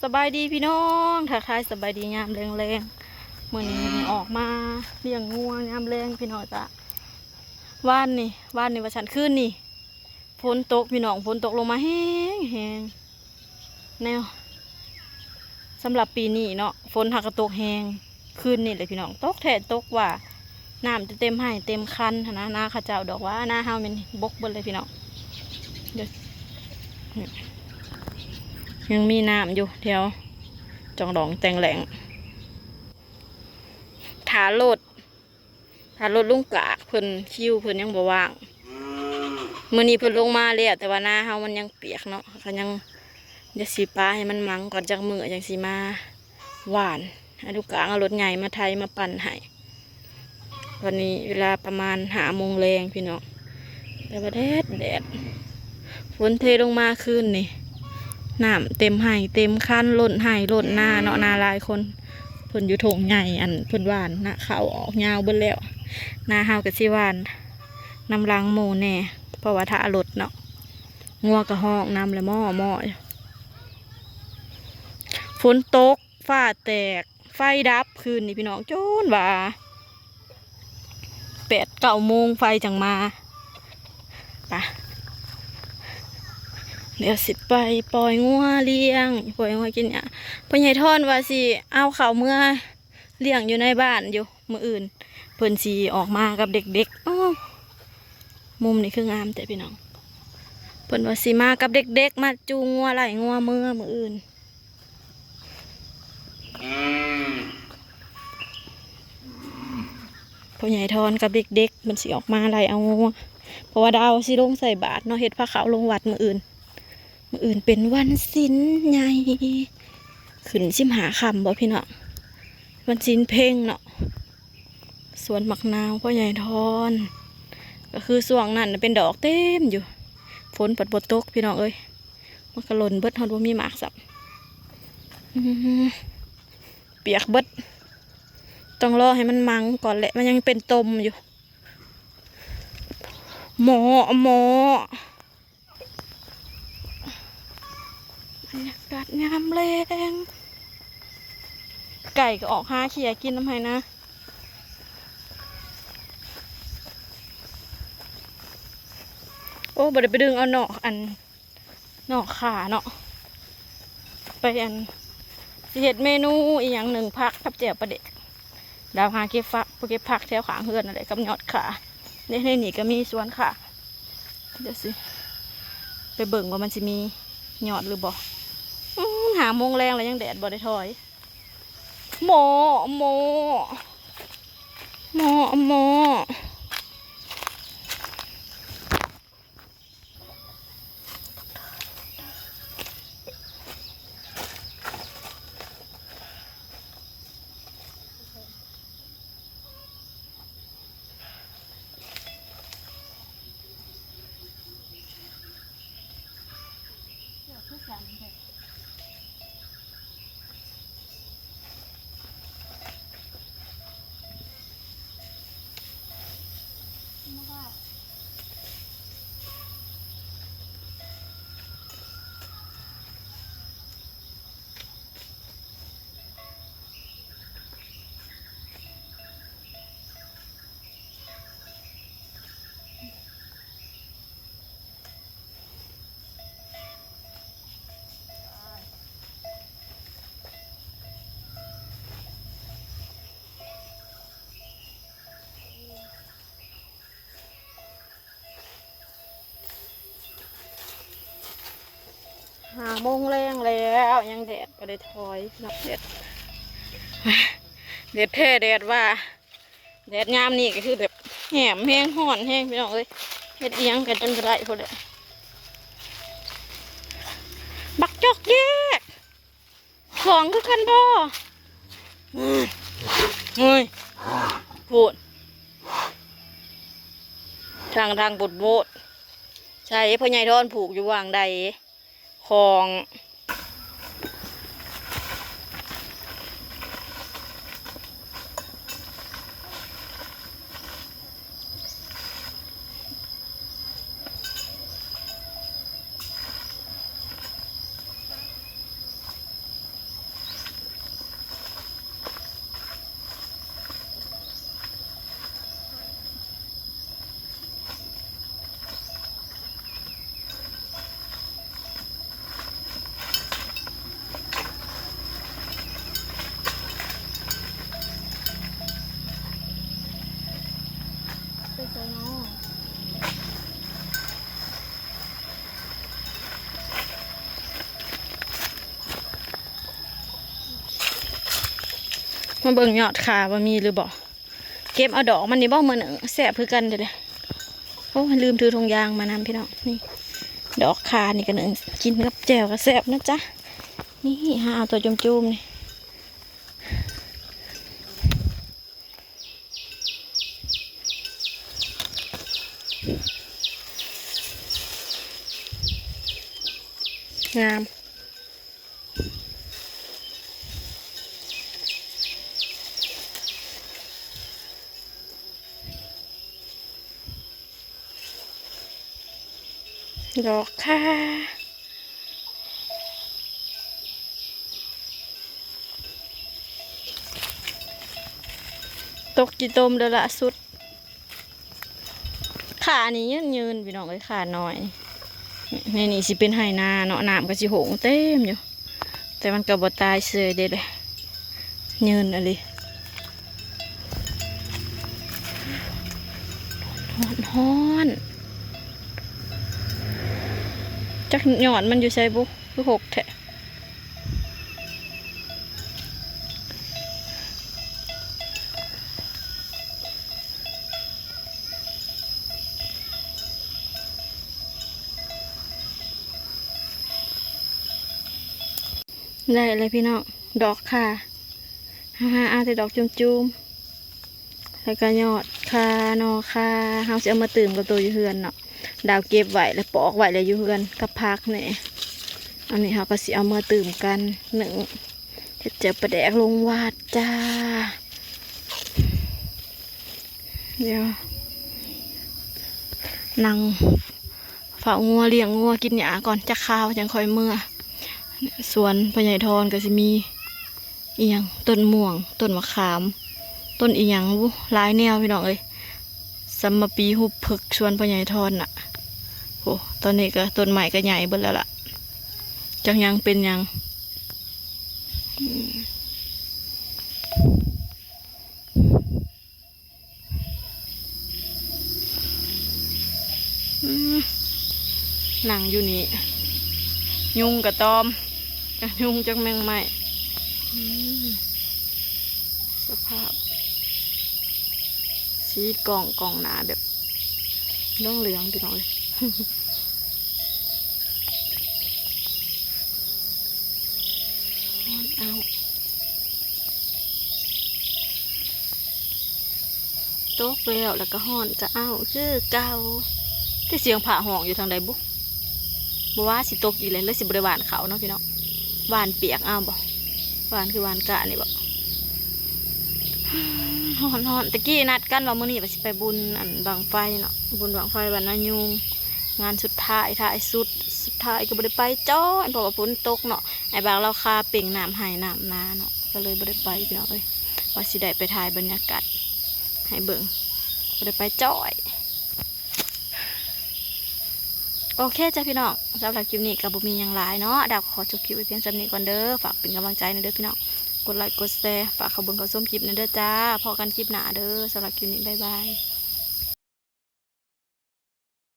ສະບາຍດີພີ່ນ້ອງ ທັກທາຍສະບາຍດີຍາມແລງໆ ມື້ນີ້ອອກມາລ້ຽງງົວຍາມແລງພີ່ນ້ອງ. ກະວານນີ້ ວານນີ້ວ່າຊັ້ນ ຄືນນີ້ຝົນຕົກພີ່ນ້ອງ ຝົນຕົກລົງມາແຮງໆ ແນວ ສຳລັບປີນີ້ເນາະ ຝົນຫາກະຕົກແຮງ ຄືນນີ້ແຫຼະພີ່ນ້ອງ ຕົກແທ້ຕົກວ່າ ນ້ຳຈະເຕັມໄຮ່ເຕັມຄັນຫັ້ນນະ. ນາເຂົາເຈົ້າດອກວ່າ ນາເຮົາແມ່ນບົກເບິດເລີຍພີ່ນ້ອງ ເດີ ຍັງມີນ້ຳຢູ່ແຖວຈອງດອງແຕ່ງແຫຼງ ຖ້າລົດ ຖ້າລົດລຸງກາກເພິ່ນ ຄິວເພິ່ນຍັງບໍ່ວ່າງ. ມື້ນີ້ເພິ່ນລົງມາແລ້ວ ແຕ່ວ່ານາເຮົາມັນຍັງປຽກເນາະ ກະຍັງ ດຽວຊິປະໃຫ້ມັນໝັງກ່ອນຈັກມື້ ຈັ່ງຊິມາຫວ່ານ. ໃຫ້ລູກກາກເອົາລົດໃຫຍ່ມາໄຖມາປັ່ນໃຫ້. ຕອນນີ້ເວລາປະມານຫ້າໂມງແລງພີ່ນ້ອງ ແຕ່ວ່າແດດ ແດດ ຝົນເທລົງມາຄືນນີ້ ນ້ຳເຕັມໄຮ່ເຕັມຄັນ ລົ້ນໄຮ່ລົ້ນນາເນາະ. ນາຫຼາຍຄົນ ເພິ່ນຢູ່ທົ່ງໃຫຍ່ ອັນເພິ່ນຫວ່ານນາເຂົ້າອອກຍາວເບິດແລ້ວ. ນາເຮົາກະຊິຫວ່ານນຳຫຼັງໝູ່ແດ່ ເພາະວ່າຖ້າລົດເນາະ ງົວກະຮ້ອງນຳແຫຼະ ມໍ້ໆ ຢູ່. ຝົນຕົກ ຟ້າແຕກ ໄຟດັບຄືນນີ້ພີ່ນ້ອງ ຈົນວ່າແປດເກົ້າໂມງໄຟຈັ່ງມາ. ໄປ ດຽວຊິໄປປ່ອຍງົວລ້ຽງ ປ່ອຍງົວກິນຫຍ້າ. ພໍ່ໃຫຍ່ທອນວ່າຊິເອົາເຂົ້າເມືອລ້ຽງຢູ່ໃນບ້ານຢູ່ ມື້ອື່ນເພິ່ນຊິອອກມາກັບເດັກໆ. ອໍ ມຸມນີ້ຄືງາມແທ້ພີ່ນ້ອງ ເພິ່ນວ່າຊິມາກັບເດັກໆ ມາຈູງງົວໄລ່ງົວເມືອມື້ອື່ນ. ພໍ່ໃຫຍ່ທອນກັບເດັກໆ ເພິ່ນຊິອອກມາໄລ່ເອົາງົວ ເພາະວ່າດາວຊິລົງໃສ່ບາດເນາະ ເຮັດພາເຂົ້າລົງວັດມື້ອື່ນ. ມື້ອື່ນເປັນວັນສິນໃຫຍ່ ຂຶ້ນສິບຫ້າຄ່ຳບໍພີ່ນ້ອງ ວັນສິນເພັງເນາະ. ສວນໝາກນາວພໍ່ໃຫຍ່ທອນ ກະຄືຊ່ວງນັ້ນເປັນດອກເຕັມຢູ່ ຝົນພັດບໍ່ຕົກພີ່ນ້ອງເອີຍ ມັນກະຫຼົ່ນເບິດ ຮອດບໍ່ມີໝາກຊ້ຳ. ອືມ ປຽກເບິດ ຕ້ອງລໍໃຫ້ມັນໝັງກ່ອນແຫຼະ ມັນຍັງເປັນຕົມຢູ່. ໝໍ ໝໍ ບັນຍາກາດຍາມແລງ ໄກ່ກະອອກຫາເຂ້ຍກິນນຳໄຮ່ນາ. ໂອ້ ບໍ່ໄດ້ໄປດຶງເອົາໜໍ່ ອັນ ໜໍ່ຂ່າເນາະ ໄປ ອັນ ຊິເຮັດເມນູອີ່ຫຍັງ ໜຶ້ງຜັກກັບແຈ່ວປາແດກ. ດາວຫາເກັບຜັກ ໄປເກັບຜັກແຖວຂ້າງເຮືອນຫັ້ນແຫຼະ ກັບຍອດຂ່າ. ໃນ ໃນນີ້ກະມີສວນຂ່າ ດຽວຊິໄປເບິ່ງວ່າມັນຊິມີຍອດຫຼືບໍ່. ອືມ ຫ້າໂມງແລງແລ້ວຍັງແດດບໍ່ໄດ້ຖອຍ. ໝໍ ໝໍ ໝໍ ໝໍ. ห้าโมงแลงแล้ว ยังแดดบ่ได้ถอยเนาะ แดด แดดแท้แดดว่า แดดยามนี้ก็คือแบบแหมแฮง ร้อนแฮงพี่น้องเอ้ย เฮ็ดอิหยังก็จนบ่ได้พุ้นแหละ บักจอกแยก ของคือกันบ่ เฮ้ย พูด ทาง ทางโบด ใช่ พ่อใหญ่ทอนผูกอยู่หว่างใด ของ ມາເບິ່ງຍອດຂ່าວ່າມີຫຼືບໍ່ ເກັບເອົາດອກມັນນີ້ບໍ່ ມື້ໜຶ່ງແຊບຄືກັນເດ້. ໂອ້ຍ ລືມຖືຖົງຢາງມານຳ ພີ່ນ້ອງ. ນີ້ ດອກຂ່ານີ້ກະໜຶ້ງກິນກັບແຈ່ວກະແຊບນະຈ໊ະ. ນີ້ ຫາເອົາໂຕຈຸ້ມໆ ນີ້ ງາມ. ດອກຂ່າ ຕົກຂີ້ຕົມເດີລະສຸດ. ຂ່ານີ້ຍືນໆ ພີ່ນ້ອງເອີຍ ຂ່ານ້ອຍນີ້. ໃນນີ້ຊິເປັນໄຮ່ນາເນາະ ນ້ຳກະຊິໂຫງເຕັມຢູ່ ແຕ່ມັນກະບໍ່ຕາຍເສີຍເດ້ ຍືນອີ່ຫຼີ. ຮ້ອນໆ ຈັກຍອດມັນຢູ່ໃສບຸ ຄືຫົກແທ້. ໄດ້ແລ້ວພີ່ນ້ອງ ດອກຂ່າ ເຮົາຫາເອົາແຕ່ດອກຈຸ້ມໆ ແລ້ວກະຍອດຂ່າ ໜໍ່ຂ່າ ເຮົາຊິເອົາມາຕື່ມກັບໂຕຢູ່ເຮືອນເນາະ. ດາວເກັບໄວ້ແລ້ວ ປອກໄວ້ແລ້ວຢູ່ເຮືອນກັບຜັກນີ້. ອັນນີ້ເຮົາກະຊິເອົາມາຕື່ມກັນ ໜຶ້ງ ເຮັດແຈ່ວປາແດກລົງຫວາດຈ້າ. ດຽວນັ່ງເຝົ້າງົວ ລ້ຽງງົວກິນຫຍ້າກ່ອນ ຈັກຄາວຈັ່ງຄ່ອຍເມືອ. ສວນພໍ່ໃຫຍ່ທອນກະຊິມີ ອີ່ຫຍັງ ຕົ້ນມ່ວງ ຕົ້ນມະຂາມ ຕົ້ນອີ່ຫຍັງບຸ ຫຼາຍແນວພີ່ນ້ອງເອີຍ. ສຳມະປີຮຸບພຶກສວນພໍ່ໃຫຍ່ທອນນະ. ໂອ້ ຕອນນີ້ກະຕົ້ນໄມ້ກະໃຫຍ່ເບິດແລ້ວລະ ຈັກຍັງເປັນຫຍັງ. ອືມ ນັ່ງຢູ່ນີ້ ຍຸງກະຕອມ ຈັກຍຸງຈັກແມງໄມ້. ອືມ ສະພາບສີກ້ອງ ກ້ອງໜ້າແບບເຫຼືອງໆ ພີ່ນ້ອງເອີຍ. ຮ້ອນອ້າວ ຕົກແລ້ວ ແລ້ວກະຮ້ອນກະອ້າວຄືເກົ່າ. ແຕ່ສຽງພະຮ້ອງຢູ່ທາງໃດບຸ ບໍ່ວ່າຊິຕົກອີກແລ້ວ ຫຼືຊິບໍ່ໄດ້ຫວ່ານເຂົ້າເນາະພີ່ນ້ອງ. ຫວ່ານປຽກເອົາບໍ ຫວ່ານຄືຫວ່ານກ້ານີ້ບໍ. ຮ້ອນໆ ຕະກີ້ນັດກັນວ່າມື້ນີ້ວ່າຊິໄປບຸນອັນບັ້ງໄຟເນາະ ບຸນບັ້ງໄຟບ້ານນາຍູງ ງານສຸດທ້າຍ ທ້າຍສຸດ ສຸດທ້າຍກະບໍ່ໄດ້ໄປຈ້ອຍ ເພາະວ່າຝົນຕົກເນາະ. ອ້າຍບ່າວລາວຄາເປັ່ງນ້ຳໄຮ່ນ້ຳນາເນາະ ກະເລີຍບໍ່ໄດ້ໄປພີ່ນ້ອງເອີຍ. ວ່າຊິໄດ້ໄປຖ່າຍບັນຍາກາດໃຫ້ເບິ່ງ ບໍ່ໄດ້ໄປຈ້ອຍ. ໂອເຄຈ້າພີ່ນ້ອງ ສຳລັບຄລິບນີ້ກະບໍ່ມີຫຍັງຫຼາຍເນາະ ດາວຂໍຈົບຄລິບໄວ້ພຽງສ່ຳນີ້ກ່ອນເດີ. ຝາກເປັນກຳລັງໃຈແດ່ເດີພີ່ນ້ອງ ກົດໄລກົດແຊ ຝາກເຂົ້າເບິ່ງເຂົ້າຊົມຄລິບແດ່ເດີຈ້າ. ພໍ້ກັນຄລິບໜ້າເດີ ສຳລັບຄລິບນີ້ ບາຍບາຍ.